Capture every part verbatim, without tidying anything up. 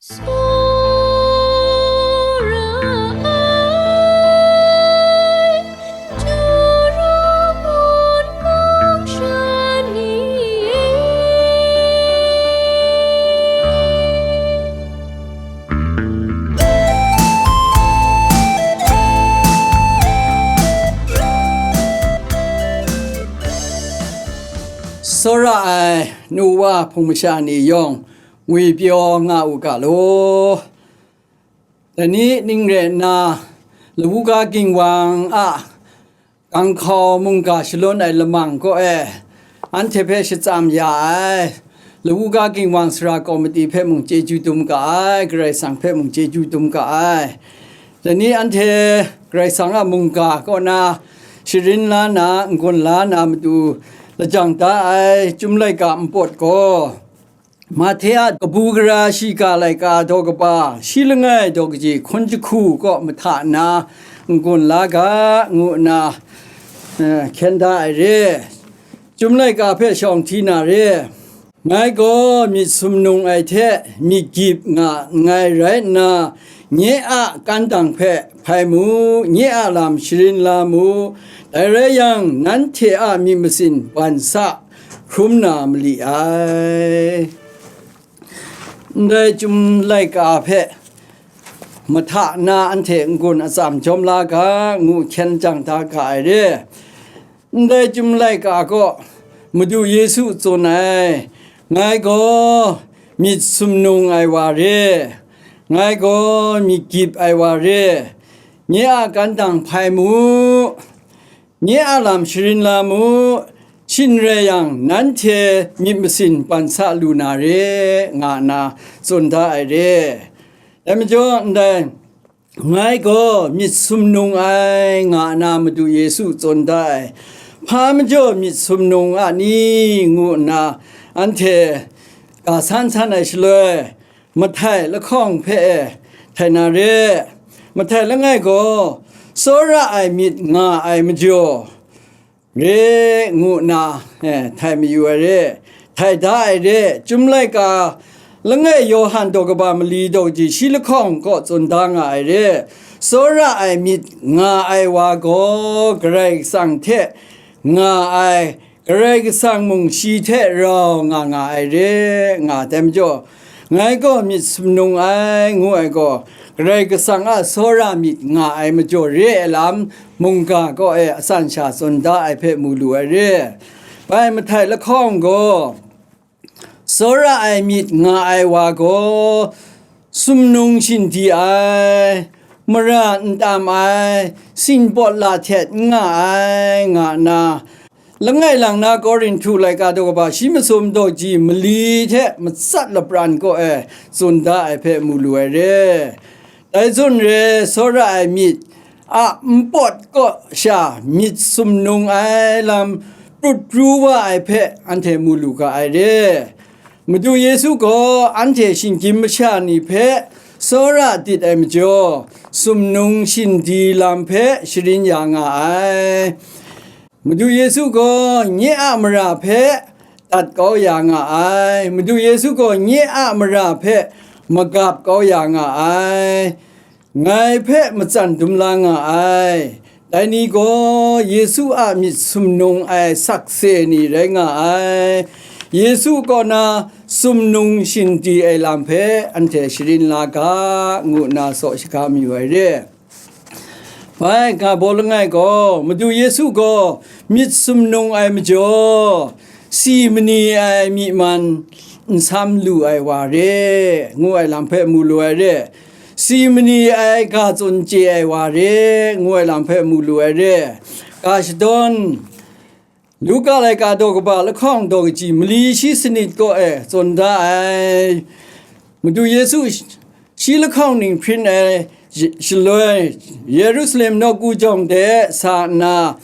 Tsawra ai, Juru ngun mung sha ni e. Tsawra ai nu wa hpung masha ni yawng, ngwipyaw nga u ga law. Dai ni ning rai nna, Lawuga Ginwang a ganghkau mungga shalun ai lamang kaw e, anhte hpe shatsam ya ai, Lawuga Ginwang Sara Kawmiti hpe mung chyeju dum ga ai, Karai Kasang hpe mung chyeju dum ga ai. Dai ni anhte Karai Kasang a mungga kaw na sharin la na, n-gun la na matu lajang da ai Chyum Laika npawt gaw, Mahte a kabu gara shiga laika daw kaba, shi langai daw kaji hkun jahku kaw mahta na n-gun la ga, ngu nna, eh, hkyen da ai re. Chyum laika hpe shawng hti na re. Ngai gaw myit sumnung ai hte myit gyip nga nngai rai nna, nye a kantang hpe hpai mu, nye a lam sharin la mu, dai rai yang, nanhte a myit masin ban sa hkrum na mali ai. Ndai Chyum Laika hpe mahta na anhte n-gun atsam jawm la ga, ngu hkyen jang da ga ai re. Ndai Chyum Laika gaw Madu Yesu tsun ai, "Ngai gaw myit sumnung ai wa re, ngai gaw myit gyip ai wa re, nye a kantang hpai mu, nye a lam sharin la mu, shin rai yang, nanhte myit masin ban sa lu na re," nga nna tsun da ai re. Dai majaw, ndai, "Ngai gaw myit sumnung ai," nga nna Madu Yesu tsun da ai. "Hpa majaw myit sumnung a ni?" ngu nna anhte ga san san ai shaloi, mahtai lahkawng hpe e htai na re. Mahtai langai gaw, "Tsawra ai myit nga ai majaw re," ngu nna, eh, htai mayu ai re, htai da ai re. Chyum Laika langai Yawhan daw kaba mali daw kaji shi lahkawng kaw tsun da nga ai re. Tsawra ai myit nga ai wa gaw Karai Kasang hte nga ai, Karai Kasang mung shi hte rau nga nga ai re, nga ai majaw, "Ngai gaw myit sumnung ai," ngu ai gaw, Karai Kasang a tsawra myit nga ai majaw re ai lam, mungga kaw e asan sha tsun da ai hpe mu lu ai re. Bai mahtai lahkawng gaw, "Tsawra ai myit nga ai wa gaw, sumnung shin di ai, mara n tam ai, singpawt la htet n nga ai," nga nna, langai lang na Korinhtu laika daw kaba shi masum daw ji mali hte matsat lapran kaw e tsun da ai hpe mu lu ai re. Dai zawn re, tsawra ai myit a npawt kaw sha myit sumnung ai lam prut pru wa ai hpe anhte mu lu ga ai re. Madu Yesu gaw anhte shinggyim masha ni hpe tsawra dit ai majaw, sumnung shin di lam hpe sharin ya nga ai. Madu Yesu gaw nye a mara hpe dat kau ya nga ai. Madu Yesu gaw nye a mara hpe magap kau ya nga ai. Ngai hpe matsan dum la nga ai. Dai ni gaw Yesu a myit sumnung ai sakse ni rai nga ai. Yesu kaw na sumnung shin di ai lam hpe anhte sharin la ga, ngu nna saw shaga mayu ai re. Bai, nga baw langai gaw, Madu Yesu gaw myit sumnung ai majaw, si mani ai myi man n sam lu ai wa re, ngu ai lam hpe mu lu ai re. Si mani ai ga tsun chye ai wa re, ngu ai lam hpe mu lu ai re. Ga shadawn, Luka laika daw kaba lahkawng daw kaji mali shi sanit kaw e tsun da ai. Madu Yesu shi lahkawng ning hpring ai shaloi, Yerusalem nawku jawng de sa nna,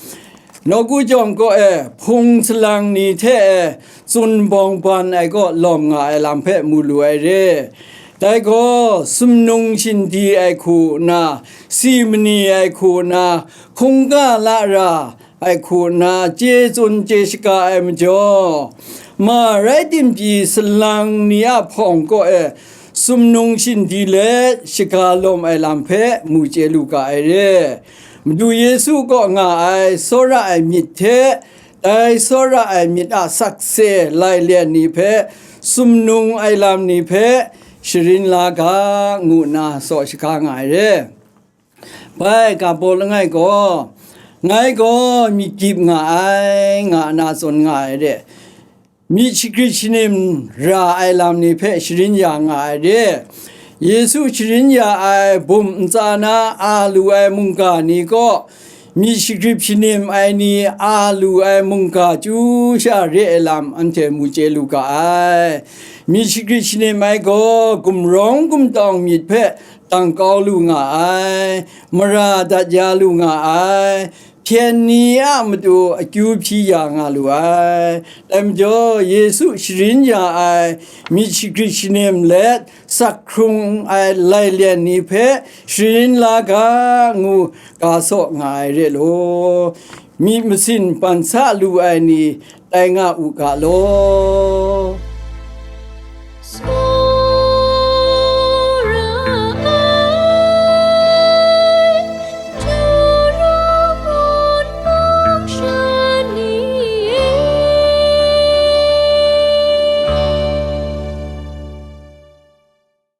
nawku jawng kaw e hpung salang ni hte e tsun bawng ban ai kaw lawm nga ai lam hpe mu lu ai re. Dai gaw, sumnung shin di ai hku nna, si mani ai hku nna, hkungga la ra, ai hku nna chye tsun chye shaga ai majaw, ma rai tim pyi salang ni a hpawng kaw e sumnung shindi let shaga lawm ai lam hpe mu chye lu ga ai re. Madu Yesu kaw nga ai tsawra ai myit hte, dai tsawra ai myit a sakse lailyen ni hpe, sumnung ai lam ni hpe sharin la ga, ngu nna tsaw shaga nga ai re. Bai, ga baw langai gaw, ngai gaw myit gyip nga ai, nga nna tsun nga ai re. Myit shagrit shanim ra ai lam ni hpe sharin ya nga ai re. Yesu sharin ya ai bum ntsa na a lu ai mungga ni kaw, myit shagrit shanim ai ni a lu ai mungga chyu sha re ai lam anhte mu chye lu ga ai. Myit shagrit shanim ai gaw gumrawng gumtawng myit hpe dang kau lu nga ai, mara dat ya lu nga ai, hpyen ni a matu akyu hpyi ya nga lu ai. Dai majaw, Yesu sharin ya ai myit shagrit shanim let sak hkrung ai lailyen ni hpe sharin la ga, ngu ga saw nga ai re law, myit masin ban sa lu ai ni tai nga u ga law.